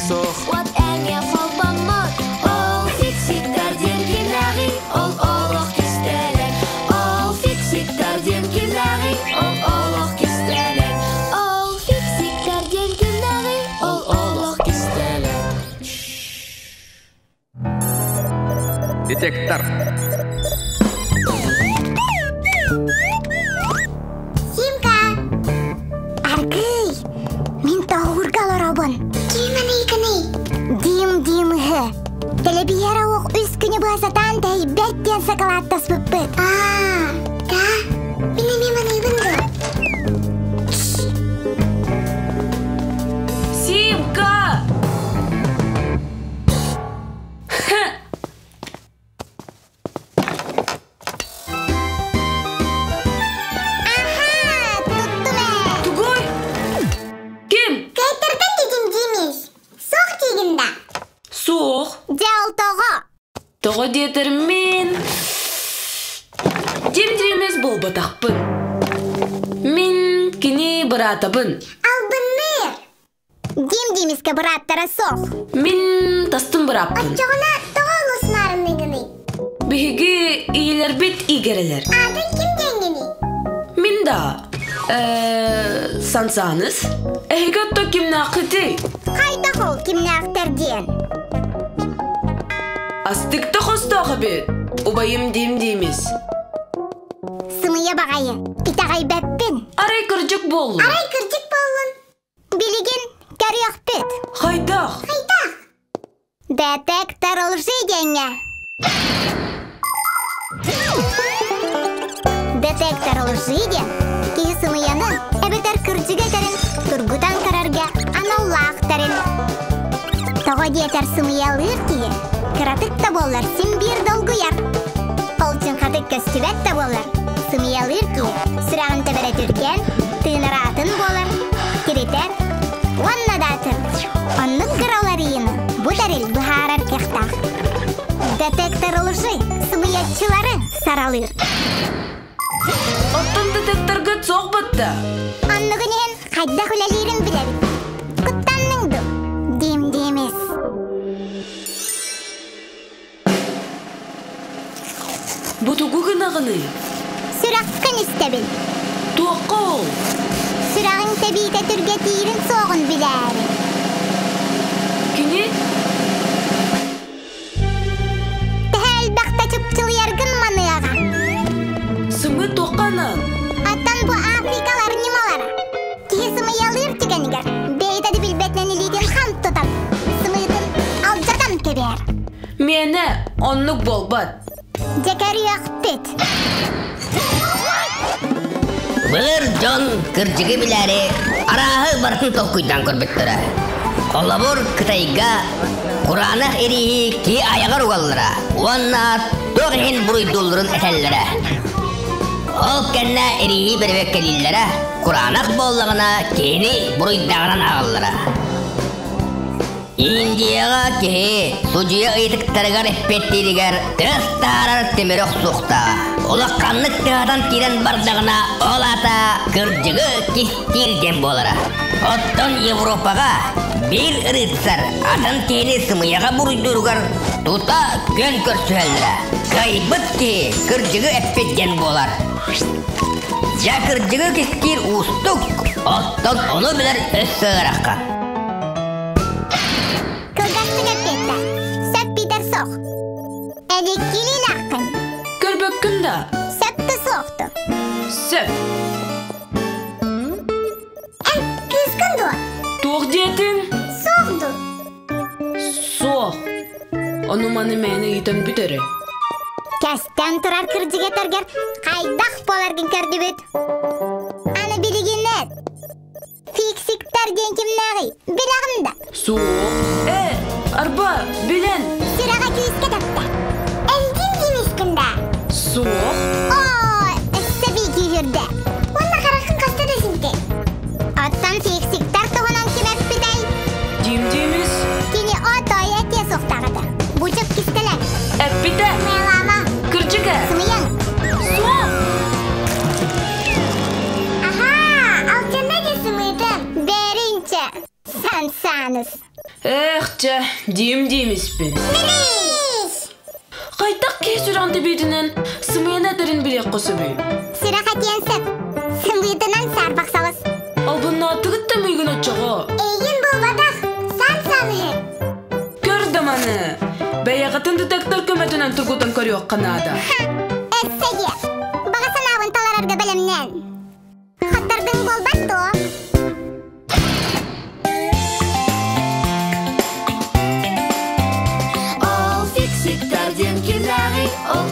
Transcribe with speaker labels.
Speaker 1: суох.
Speaker 2: Уот эмиэ холбоммот. Ол фиксиктэр диэн кимнээҕий? Ол олох кистэлэҥ. Ол фиксиктэр диэн кимнээҕий? Ол олох кистэлэҥ. Ол фиксиктэр диэн кимнээҕий? Ол олох кистэлэҥ.
Speaker 3: Детектор.
Speaker 4: Симка! Аргыый! Мин тоһуурга олоробун. Ким аныйгыный? Дим-дим ыһы. Тэлэбиһэр оһох үс күнү быһа сатаан тэһийбэт диэн сакалааттаспыппыт. Аа, да? Мин эмиэ маныыбын дуо?
Speaker 5: Симка!
Speaker 4: Аха, туттум ээ.
Speaker 5: Тугуй? Ким?
Speaker 4: Кыайтартан дедим Димиш. Суох диигин да.
Speaker 5: Суох.
Speaker 4: Дьэ ол тоҕо?
Speaker 5: Тоҕо диэтэр мин Дим Димис буолбатахпын. Мин кини быраатабын.
Speaker 4: Албынныыр. Дим Димискэ бырааттара суох.
Speaker 5: Мин тастым бырааппын.
Speaker 4: Оччоҕуна тоҕо олус маарынныгыный?
Speaker 5: Биһиги ийэлэрбит игэрэлэр.
Speaker 4: Аатын ким диэҥҥиний?
Speaker 5: Мин да Сансаныс. Эһиги отто кимнээххитий?
Speaker 4: Хайдах ол кимнээхтэр диэн?
Speaker 5: Астыкта хостоох эбит. Убайым Дим Димис.
Speaker 4: Сымыйа баҕайы, итэҕэйбэппин.
Speaker 5: Арай кырдьык буоллун.
Speaker 4: Арай кырдьык буоллун. Билигин көрүөхпүт.
Speaker 5: Хайдах?
Speaker 4: Хайдах? Детектор лжи диэҥҥэ. Детектор лжи диэн киһи сымыйаны эбэтэр кырдьыгы этэрин тургутан көрөргө аналлаах тэрил. Тоҕо диэтэр сымыйалыыр киһи кыратык да буоллар син биир долгуйар. Ол чыҥхатык көстүбэт да буоллар, сымыйалыыр киһи сүрэҕин тэбэрэ түргэн, тыынар аатын буолар, тиритэр уонна да атын. Оннук кыраларыйыны бу тэрил быһаарар кыахтаах. Детектор лжи сымыйаччылары саралыыр.
Speaker 5: Оттон детекторга суох батта.
Speaker 4: Оннугун иһин хайдах үлэлиирин билэбит. Куттанныҥ дуу? Дим-димис.
Speaker 5: Бу тугу гынаҕыный?
Speaker 4: Сүрэххин истэбин.
Speaker 5: Туохха ол?
Speaker 4: Сүрэҕиҥ тэбиитэ түргэтиирин суоҕун билээри.
Speaker 5: Кини?
Speaker 4: Төһө элбэхтэ чыпчылыйаргын маныаҕа.
Speaker 5: Сымыы туохха анаан?
Speaker 4: Оттон бу Африкалар ньымалара. Киһи сымыйалыыр түгэнигэр бэйэтэ да билбэтинэн илиитин хам тутан, сымыытын алдьатан кэбиһэр.
Speaker 5: Миэнэ оннук буолбат.
Speaker 4: Дьэ көрүөхпүт.
Speaker 6: Былыр дьон кырдьыгы билээри арааһы барытын толкуйдаан көрбүттэрэ. Холобур, Кытайга кураанах ирииһи киһи айаҕар угаллара уонна туох иһин буруйдуулларын этэллэрэ. Ол кэннэ ирииһи бэрэбиэркэлииллэрэ, кураанах буоллаҕына киһини буруйдааҕынан ааҕаллара. Индияҕа киһи судьуйа ыйытыктарыгар эппиэттииригэр тыас таһаарар тимири охсуохтааҕа. Улаханнык тыаһатан киирэн бардаҕына, ол аата кырдьыгы кистиир диэн буолара. Оттон Европаҕа биир рыцарь атын киһини сымыйаҕа буруйдууругар тута күөн көрсүһэллэрэ. Кыайбыт киһи кырдьыгы эппит диэн буолар. Дьэ кырдьыгы кистиир уустук, оттон ону билэр өссө ыарахан.
Speaker 4: Кылгастык эппиэттэ. Сөп Питер суох. Эдиккилиилээххин.
Speaker 5: Көрбөккүн да.
Speaker 4: Сөп да суохту.
Speaker 5: Сөп.
Speaker 4: Эн кыыскын дуо?
Speaker 5: Туох диэтиҥ?
Speaker 4: Суох ду?
Speaker 5: Суох. Ону маны мээнэ ыйытан бүт эрэ.
Speaker 4: Кэстэн турар кырдьык этэргэр хайдах буоларгын көрдүбүт. Аны билигин эт. Фиксиктэр диэн кимнээҕий? Билэҕин да?
Speaker 5: Суох. Э, арба, билэн.
Speaker 4: Сүрэҕэ күүскэ тапта. Элдин диэмискин да?
Speaker 5: Суох.
Speaker 4: Оо, өссө бии күүһүрдэ. Уонна хараххын хаста да синтэ. Оттон фиксиктэр туһунан ким эппитэй?
Speaker 5: Дим диэмис.
Speaker 4: Кини отой этиэ суохтаах этэ. Бучук кистэлэҥ.
Speaker 5: Эппитэ.
Speaker 4: Мелама.
Speaker 5: Кырдьык ээ.
Speaker 4: Сымыйаҥ.
Speaker 5: Суох.
Speaker 4: Аһаа, алдьанна дии сымыытым. Бэринчэ, Сан Саныс.
Speaker 5: Эх, чэ, диим диимиспин. Хайдах киһи сүрэҕин тэбиитинэн сымыйаны этэрин билиэххэ сөбүй?
Speaker 4: Сүрэх этиэн сөп. Сымыытынан саарбах соҕус.
Speaker 5: Албыннаатыгыт да миигин оччоҕо.
Speaker 4: Эйигин буолбатах, сан саныһы.
Speaker 5: Көр да маны! Бэйэҕитин детектор көмөтүнэн тургутан көрүөххэ наада.
Speaker 4: Өссө диэ. Баҕа санаабын таларарга бэлэмнэн. Хаттардыҥ буолбат дуо?
Speaker 2: Ол фиксиктар диэн кимнээҕий? Ол